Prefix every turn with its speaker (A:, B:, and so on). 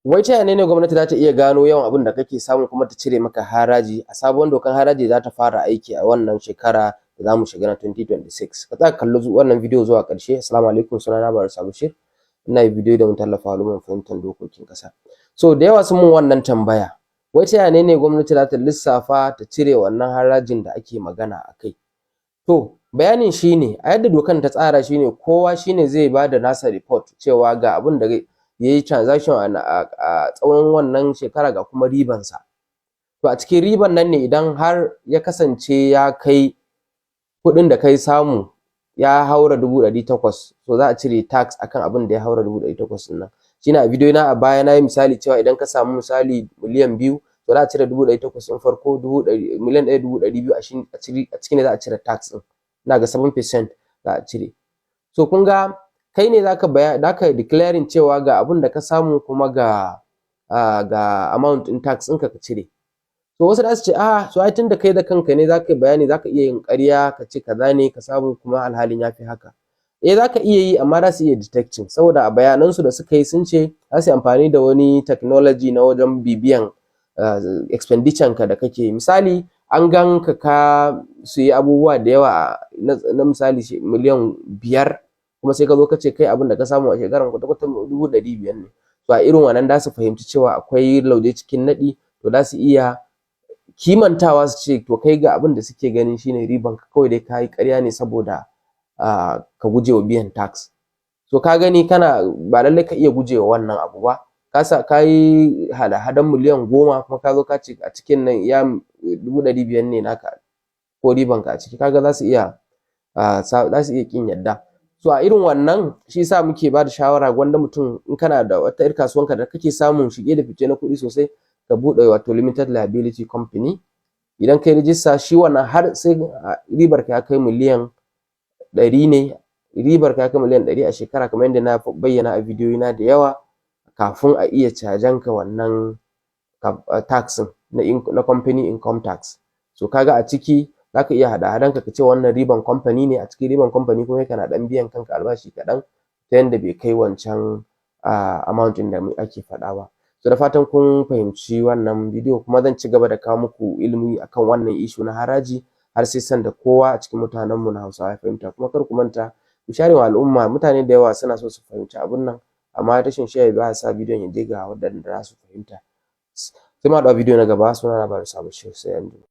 A: Wai ta yaya ne gwamnati za ta iya gano yawan abin da kake samu kuma ta cire maka haraji a sabuwar dokar haraji za ta fara aiki a wannan shekara da za mu shiga na 2026? Ka tsaya ka kalli wannan bidiyo zuwa ƙarshe. Assalamu alaikum, sunana Barista Bashir. Ina yin bidiyo domin tallafa al'umma fahimtar dokokin ƙasa. So da yawa sun mun wannan tambaya. Wai ta yaya ne gwamnati za ta lissafa ta cire wannan harajin da ake magana a kai? To, bayanin shi ne, a yadda dokan ta tsara shi ne, kowa shi ne zai ba da nasa report cewa ga abin da ya yi transaction a tsawon wannan shekara, ga kuma ribansa. To, a cikin riban nan ne, idan har ya kasance ya kai kuɗin da kai samu ya haura 800,000, to za a cire tax akan abin da ya haura 800,000 ɗin nan. Shi ne a bidiyo na a baya na yi misali cewa idan ka samu misali miliyan 2, to za a cire 800,000 ɗin farko, 1,200,000 a ciki ne za a cire tax ɗin. Ina ga 7% za a cire. So kun ga kai ne zaka zaka declaring cewa ga abin da ka samu kuma ga amount ɗin tax ɗinka ka cire. To, wasu za su ce, "A'a, to ai tunda kai da kanka ne zaka yi bayani, zaka iya yin ƙarya ka ce kaza ne ka samu kuma alhalin ya fi haka." Eh, zaka iya yi, amma za su iya detecting, saboda a bayanansu da suka yi sun ce za su yi amfani da wani technology na wajen bibiyan expenditure ka da kake yi. Misali, an gan ka ka siyi abubuwa da yawa na misali miliyan 5, kuma sai ka zo ka ce kai abin da ka samu a shekaran kwata-kwata 500,000 ne. To, a irin wannan za su fahimci cewa akwai lauje cikin naɗi, to za su iya kimantawa su ce to kai ga abin da suke ganin shine riban ka, kawai dai ka yi ƙarya ne saboda ka guje wa biyan tax. To, ka gani, kana ba lallai ka iya gujewa wannan abu ba. Ka sa ka yi hada-hadan miliyan 10, kuma ka zo ka ce a cikin nan iya 500,000 ne naka ko riban ka a ciki, kaga za su iya ƙin yadda. So a irin wannan shi yasa muke ba da shawara, gwanda mutum in kana da wata 'yar kasuwanka da kake samun shige da fice na kuɗi sosai, ka buɗe wato limited liability company. Idan kai rijista shi wannan, har sai ribar ka ya kai miliyan 100 ne, ribar ka ya kai miliyan 100 a shekara, kamar yadda na bayyana a bidiyoyina da yawa, kafin a iya cajan ka wannan tax ɗin na company income tax. So kaga a ciki zaka iya hada-hadan ka, ka ce wannan riban company ne. A cikin riban company kuma kana ɗan biyan kanka albashi kaɗan, ta yanda bai kai wancan amount ɗin da ake faɗa ba. So da fatan kun fahimci wannan bidiyo, kuma zan ci gaba da kawo muku ilimi akan wannan issue na haraji har sai sanda kowa a cikin mutanen mu na Hausawa ya fahimta. Kuma kar ku manta ku share wa al'umma. Mutane da yawa suna so su fahimci abun nan, amma rashin share baya sa bidiyon ya je ga waɗanda za su fahimta. Sai mu haɗu a bidiyo na gaba. Sunana Barista Bashir, sai anjima.